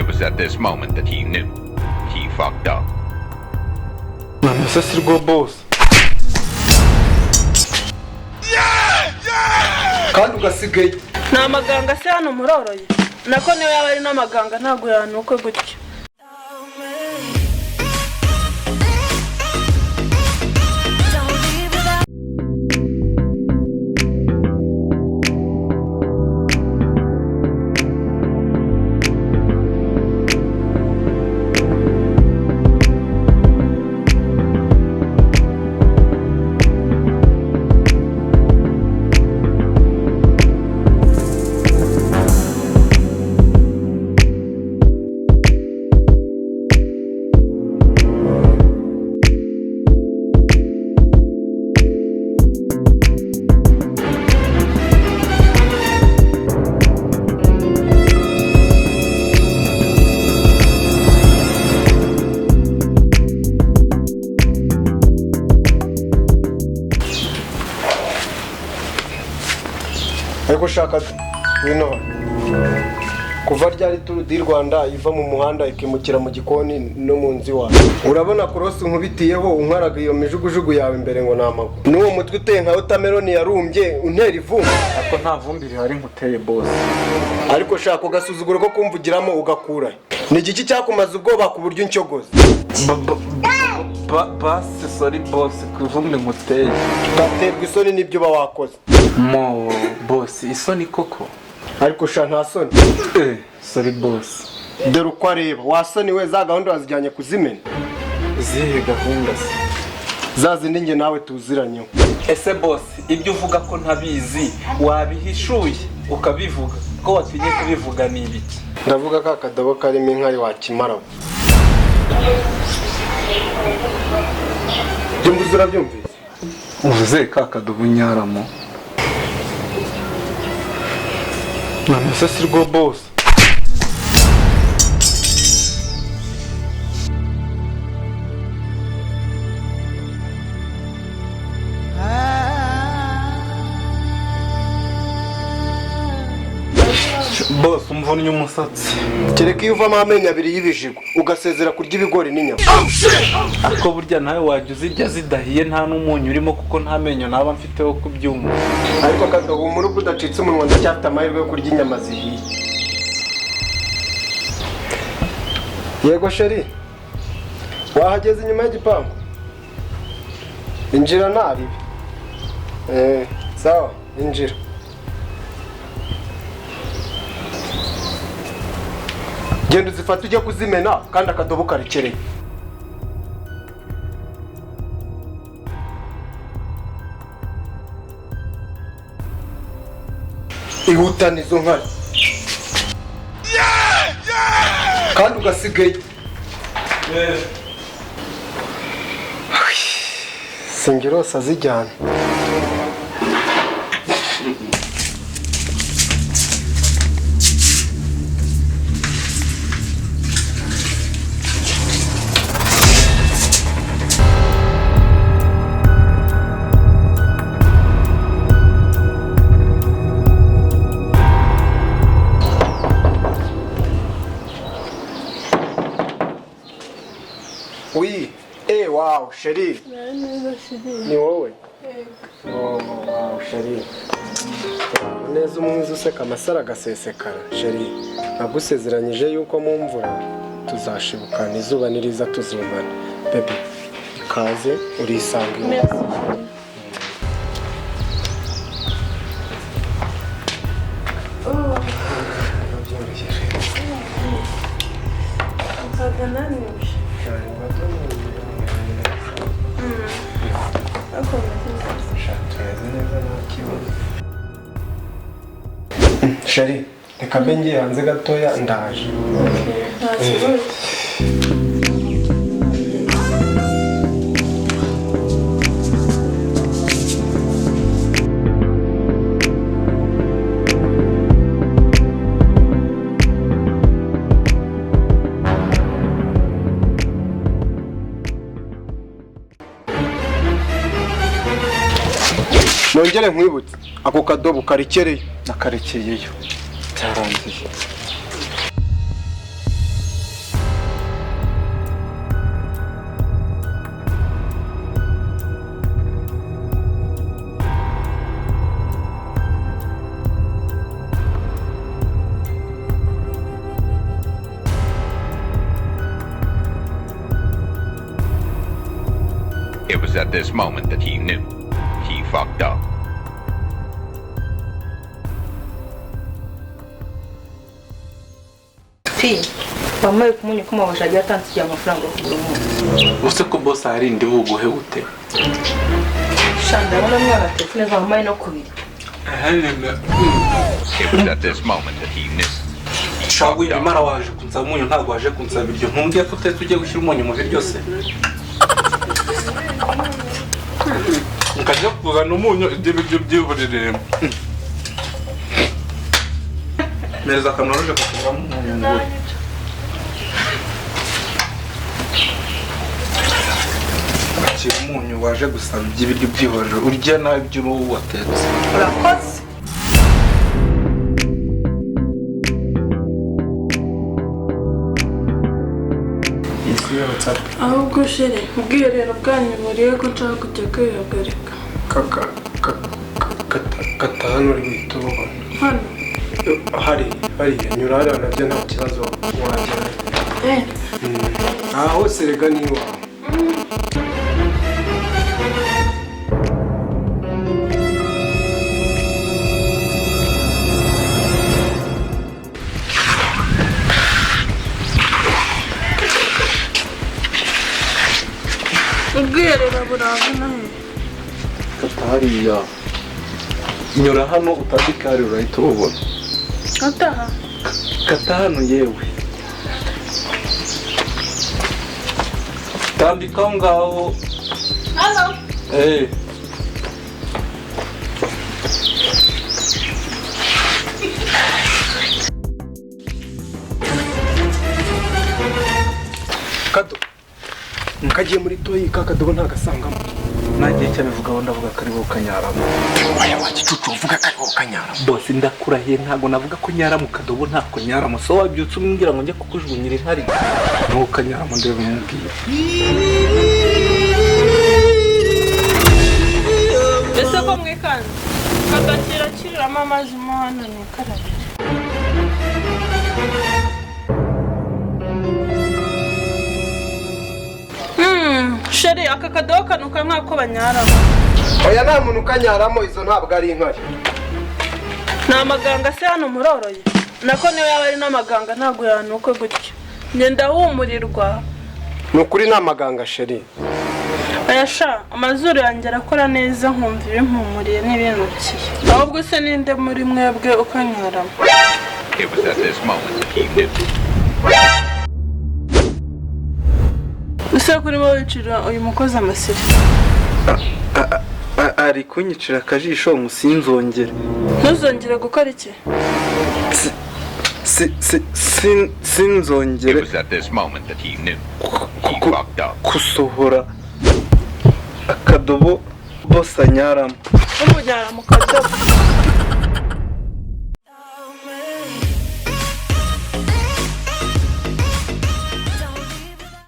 It was at this moment that he knew. He fucked up. None se si rwo, boss? Kandi ugasigaye. Ni amaganga se hano muroroye? Nako niyo yaba ari n'amaganga, ntabwo yanuka gutya. Don't leave without. Ariko ushaka wino, kuva ryari Tour du Rwanda iva mu muhanda ikimukira mu gikoni no mu nzu iwawe? Urabona korosi nkubitiyeho, unkaraga iyo mijugujugu yawe imbere ngo ni amaguru, n'uwo mutwe uteye nka watermelon yarumbye, untera ivumbi. Ariko nta vumbi rihari nkuteye, boss. Ariko shaka agasuzuguro ko kumvugiramo ugakura. Ni igiki cyakumaza ubwoba ku buryo uncyogoza? Basi sorry, boss, ku ivumbi nkuteye. Ugaterwa isoni n'ibyo uba wakoze. Mo boss, isoni koko? Ariko sha, nta soni? Eh, sorry, boss. Dore uko areba wasoni we, za gahunda wazijyanye kuzimena. Izihe gahunda se? Za zindi njye nawe tuziranyeho. Ese boss, ibyo uvuga ko ntabizi, wabihishuye ukabivuga? Ko watinye kubivuga, ni ibiki? Ndavuga ka kadobo karimo inkari wakimara. Ibyo mvuze urabyumvise? Uvuze ka kadobo unyaramo? None se si rwo, boss? Boss, umvunnye umusatsi. Kereka iyo uvamo amenyo abiri y'ibijigo, ugasezera kurya ibigori n'inyama. Ariko burya nawe wajya uzirya zidahiye, nta n'umunyu urimo, kuko nta menyo naba mfite wo kubyumva. Ariko kadobo, muri ubwo udacitse umunwa, ndacyafite amahirwe yo kurya inyama zihiye. Yego chérie, wahageze inyuma y'igipangu, injira ntaribi. Eh, sawa, injira. Genda uzifate ujye kuzimena, kandi akadobo karekereye. Ihutana izo nkari, kandi ugasigaye. Singirose azijyana. Oui, eh, wow, chérie. Neza, chérie. Ni wowe? Oh, wow, chérie. Neza umwiza useka, amasaro agasesekara. Chérie, nagusezeranyije yuko mu mvura tuzashibukana, izuba niriza tuzumana. Bébé, ikaze, urisanga iwawe. Merci, chérie. Byoroshye. Mbaga naniwe. Ariko meze neza. Tumeze neza, nta kibazo. Chérie, reka mbe ngiye hanze gatoya, ndaje. Nta kibazo. Nongere nkwibutse, ako kadobo karekereye. Nakarekeyeyo, byarangiye. was at this moment that he knew. He fucked up. Fi, wambaye kumunyu kumabasha agiye atansigiye amafaranga yo kugura umunyu. Use ko boss hari ndi buguhe ute? Sha ndabona mwana telefone wambaye no kubiri. It was at this moment that he knew. He Shawe fucked up. imara waje kunsaba umunyu ntabwo waje kunsaba ibiryo. Ntumbwiye ko utetse ugiye gushyira umunyu mu biryo se. Ukajya kuzana umunyu ibyo biryo byiburire. Meza akantu uje kukuguramo umunyu ngo. Akira umunyu waje gusaba iby'ibiryo byihorere urya nawe ibyo uba watetse. Urakoze. Ahubwo shere ubwiherero bwanyu buriye ko nshaka kujya kwihagarika. Kata hano uri guhita ububona. Hano. Hari hariya nyura hariya nabyo nta kibazo wagera. Aha hose rega ni iwawe. Ubwiherero burahagana he? Kata hariya. Nyura hano utandika hariya urahita ububona. Ataha. Kata hano yewe. Tambika aho ngaho. Hano. Kado. Kagiye muri toyi kakadobo ntagasangamo. Nagiye cyabivugaho ndavuga ko ari wowe ukanyaramo. Oya wa gicucu uvuga ko ari wowe ukanyaramo. Bose ndakurahiye ntago navuga ko nyara mu kadobo ntako nyaramo. So wabyutse umbwira ngo njye kukujugunyira inkari. Ni wowe ukanyaramo ndebe mubwira. Ese ko mwikanze? Kadakira kiriramo amazi mo hano nikarabire. Sheri aka kadobo kanuka nk'ako banyaramo. Oya nta muntu ukanyaramo izo ntabwo ari inkari. Ni amaganga se hano muroroye? Nako niyo yaba ari n'amaganga ntabwo yanuka gutya. Ngenda humurirwa. Ni ukuri ni amaganga sheri. Oya sha amazuru yanjye arakora neza nkumva ibimpumuriye n'ibinukiye. Ahubwo se ninde muri mwebwe ukanyaramo? It was at this moment that he knew. Ese kurimo wicira uyu mukozi amasiri? Ari kunyicira akajisho musinzongere. Ntuzongere gukora iki? Sinzongere It was at this moment that he knew. He fucked up. Kusohora akadobo bose anyaramo. Umunyara mu kadobo.